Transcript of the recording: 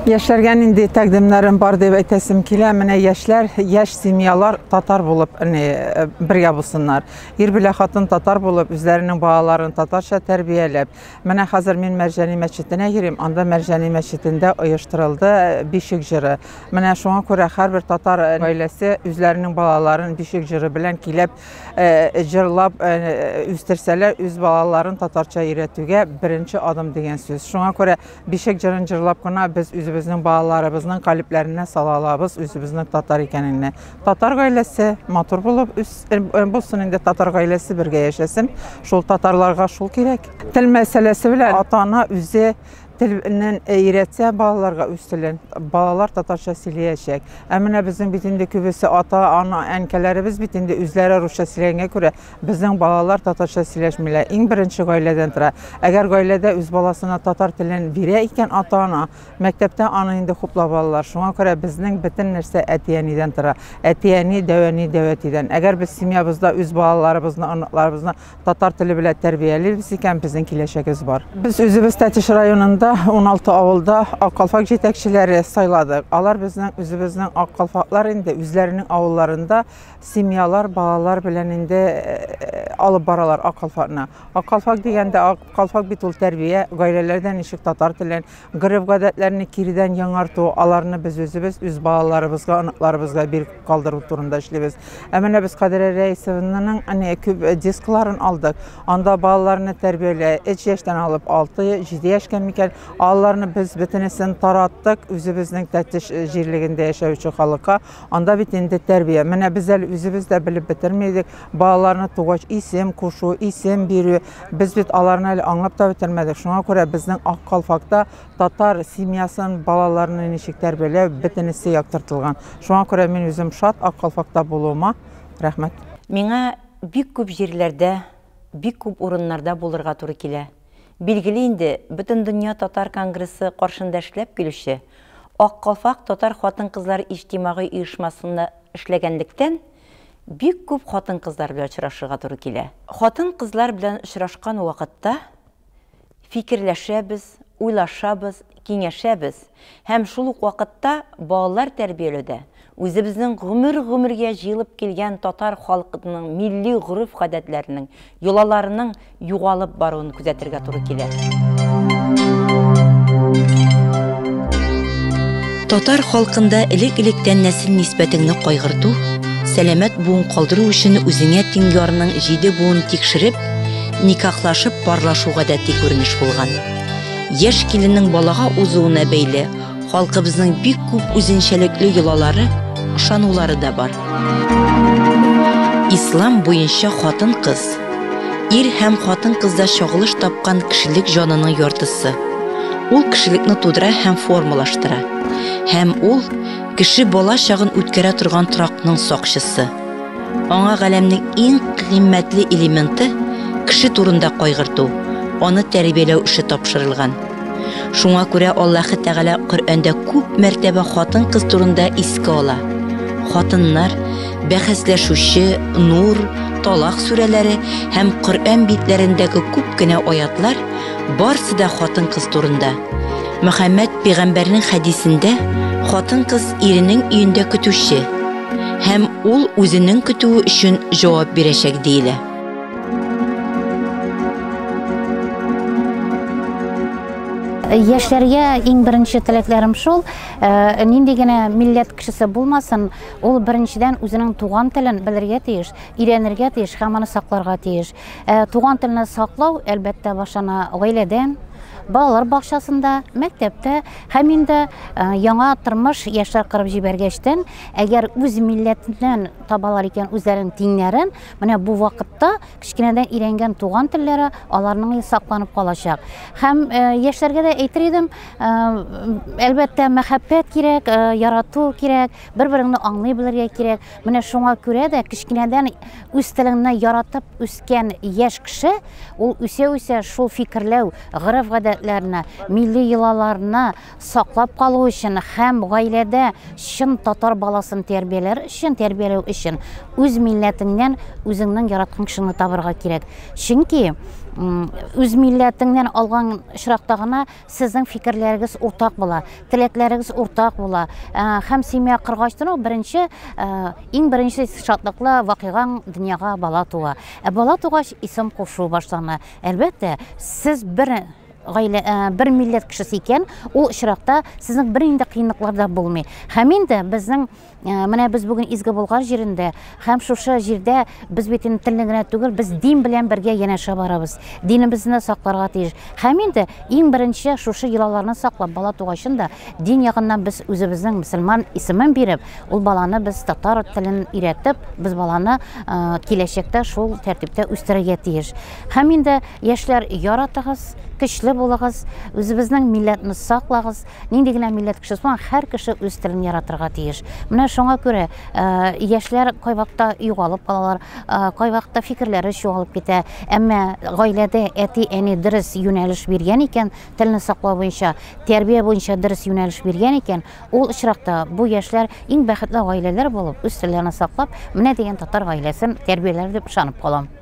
Яшьләргә нинди тәкъдимнәрем бар дип әйтәсем килә. Менә яшьләр, яшь семьялар татар булып бергә булсыннар. Ир белән хатын татар булып, үзләренең балаларын татарча тәрбияләп. Менә хәзер мин Мәрҗани мәчетенә йөрим. Анда Мәрҗани мәчетендә оештырылды бишек җыры. Менә шуңа күрә һәрбер татар гаиләсе үзләренең балаларын бишек җыры белән килеп, җырлап үстерсәләр, үз балаларын татарча өйрәтүгә беренче адым дигән сүз. Шуңа күрә бишек җырын җырлап кына без үзебезнең балаларыбызның калипләренә сала алабыз үзебезнең татар икәнеңне. Татар гаиләсе матур булып булсын инде, татар гаиләсе бергә яшәсен. Шул татарларга шул кирәк. Тел мәсьәләсе белән ата-ана үзе теленнән өйрәтсә балаларга үз телен, балалар татарча сөйләячәк. Ә менә безнең бит инде күбесе ата-ана, әнкәләребез бит инде үзләре русча сөйләгәнгә күрә, безнең балалар татарча сөйләшмиләр. Иң беренче гаиләдән тора. Әгәр гаиләдә үз баласына татар телен бирә икән ата-ана, мәктәптә аны инде хуплап алалар. Шуңа күрә безнең бөтен нәрсә әти-әнидән тора. Әти-әни, дәү-әни, дәү-әтидән. Әгәр без семьябызда үз балаларыбызны, оныкларыбызны татар теле белән тәрбиялибез икән, безнең киләчәгебез бар. Без үзебез Тәтеш районында 16 авылда Ак калфак җитәкчеләре сайладык. Алар безнең үзебезнең Ак калфаклар инде үзләренең авылларында семьялар, балалар белән инде алып баралар Ак калфакны. Ак калфак дигәндә, Ак калфак бит ул тәрбия, гаиләләрдә ничек татар телен, гореф-гадәтләрне киредән яңарту, аларны без үзебез үз балаларыбызга, оныкларыбызга биреп калдыру турында эшлибез. Ә менә без Кадирә Рәисовнаның әнә күп дискларын алдык. Анда балаларны тәрбиялә, 3 яшьтән алып 6-7 яшькә микән, аларны без бөтенесен тараттык үзебезнең Тәтеш җирлегендә яшәүче халыкка. Анда бит инде тәрбия. Менә без әле үзебез дә белеп бетермидек. Балаларны тугач исем кушу, исем бирү. Без бит аларны әле аңлап та бетермәдек. Шуңа күрә безнең Ак калфакта татар семьясын, балаларны ничек тәрбияләү бөтенесе яктыртылган. Шуңа күрә мин үзем шат Ак калфакта булуыма. Рәхмәт. Миңа бик күп җирләрдә, бик күп урыннарда булырга туры килә. Билгеле инде, Бөтендөнья татар конгрессы каршында эшләп килүче Ак калфак татар хатын-кызлар иҗтимагый оешмасында эшләгәнлектән, бик күп хатын-кызлар белән очрашырга туры килә. Хатын-кызлар белән очрашкан вакытта фикерләшәбез, уйлашабыз, киңәшәбез һәм шул ук вакытта балалар тәрбияләүдә үзебезнең гомер-гомергә җыелып килгән татар халкының милли гореф-гадәтләренең, йолаларының югалып баруын күзәтергә туры килә. Татар халкында элек-электән нәсел нисбәтеңне кайгырту, сәламәт буын калдыру өчен үзеңә тиң ярның җиде буын тикшереп, никахлашып парлашу гадәти күренеш булган. Яшь киленнең балага узуына бәйле халкыбызның бик күп үзенчәлекле йолалары, ышанулары да бар. Ислам буенча хатын-кыз, ир һәм хатын-кызда чагылыш тапкан кешелек җанының яртысы. Ул кешелекне тудыра һәм формалаштыра. Һәм ул кеше бала чагын үткәрә торган торакның сакчысы. Аңа галәмнең иң кыйммәтле элементы кеше турында кайгырту, аны тәрбияләү эше тапшырылган. Шуңа күрә Аллаһы Тәгалә Коръәндә күп мәртәбә хатын-кыз турында искә ала. Хатыннар, бәхәсләшүче, Нур, Талак сүрәләре һәм Коръән битләрендәге күп кенә аятлар барсы да хатын-кыз турында. Мөхәммәд пәйгамбәрнең хәдисендә хатын-кыз иренең өендә көтүче һәм ул үзенең көтүе өчен җавап бирәчәк диелә. Яшьләргә иң беренче теләкләрем шул, нинди генә милләт кешесе булмасын, ул беренчедән үзенең туган телен белергә тиеш, өйрәнергә тиеш һәм аны сакларга тиеш. Туган телне саклау, әлбәттә, башлана гаиләдән, балалар бакчасында, мәктәптә һәм инде яңа тормыш яшьләр корып җибәргәчтән, әгәр үз милләтеннән табалар икән үзләренең тиңнәрен, менә бу вакытта кечкенәдән өйрәнгән туган телләре аларның сакланып калачак. Һәм яшьләргә дә әйтер идем, әлбәттә, мәхәббәт кирәк, ярату кирәк, бер-береңне аңлый белергә кирәк. Менә шуңа күрә дә кечкенәдән үз телеңне яратып үскән яшь кеше, ул үсә-үсә шул фикерләү, гореф-гадәтләр гореф-гадәтләрне, милли йолаларны саклап калу өчен һәм гаиләдә чын татар баласын тәрбияләр өчен, тәрбияләү өчен үз милләтеңнән үзеңнең яраткан кешеңне табырга кирәк. Чөнки үз милләтеңнән алган очракта гына сезнең фикерләрегез уртак була, теләкләрегез уртак була. Һәм семья коргачтан ук беренче, иң беренче шатлыклы вакыйгаң дөньяга бала туа. Ә бала тугач исем кушу башлана. Әлбәттә, сез бер гаилә, бер милләт кешесе икән, ул очракта сезнең бернинди кыенлыклар да булмый. Һәм инде безнең менә без бүген Изге Болгар җирендә һәм шушы җирдә без бит инде телне генә түгел, без дин белән бергә янәшә барабыз. Динебезне сакларга тиеш. Һәм инде иң беренче шушы йолаларны саклап, бала тугачын да дин ягыннан без үзебезнең мөселман исемен биреп, ул баланы без татар телен өйрәтеп, без баланы киләчәктә шул тәртиптә үстерергә тиеш. Һәм инде яшьләр яратыгыз, көчле булыгыз, үзебезнең милләтне саклагыз. Нинди генә милләт кешесе булмасын, һәр кеше үз телен яратырга тиеш. Менә шуңа күрә яшьләр кайвакытта югалып калалар, кайвакытта фикерләре чуалып китә. Әмма гаиләдә әти-әни дөрес юнәлеш биргән икән, телне саклау буенча, тәрбия буенча дөрес юнәлеш биргән икән, ул очракта бу яшьләр иң бәхетле гаиләләр булып, үз телләрен саклап, менә дигән татар гаиләсен тәрбияләр дип ышанып калам.